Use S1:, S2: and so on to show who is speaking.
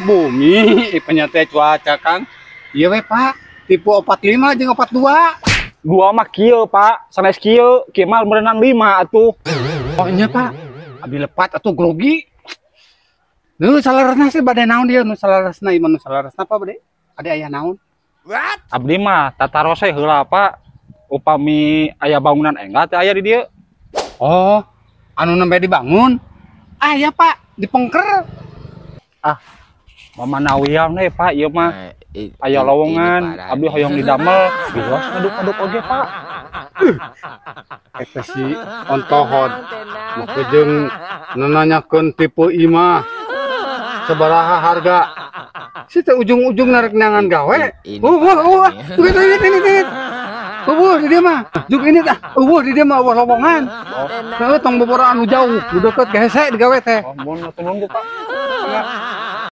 S1: Bumi, penyata cuaca, Kang. Iya we, Pak. Tipe 45 jeung 42.
S2: Dua mah kieu, Pak. Sanes kieu, kieu mah merenang 5 atuh.
S1: Oh nya, Pak. Abi lepat atuh grogi. Nu saleresna sih bade naon dia nu saleresna ieu mah nu saleresna apa bade? Ada aya naon?
S2: Abdi mah tataros we heula, Pak. Upami aya bangunan enggal teh aya di dieu.
S1: Oh, anu nembe dibangun. Aya, Pak, dipengker.
S2: Mamanawian we, Pak, ieu mah aya lowongan, abdi hoyong didamel, bios ngaduk-aduk oge, Pak.
S1: Eta si ontohod. Make jeung nanyakeun tipe imah. Sabaraha harga? Si teh ujung-ujung narek neangan gawe. Wah, wah, ini ini ini. Euweuh di dieu mah. Juk ini tah, euweuh di dieu mah euweuh lowongan. Heeh, tong boboro anu jauh, nu deukeut ge hese digawe teh.
S2: Oh, mun atuh nunggu, Pak.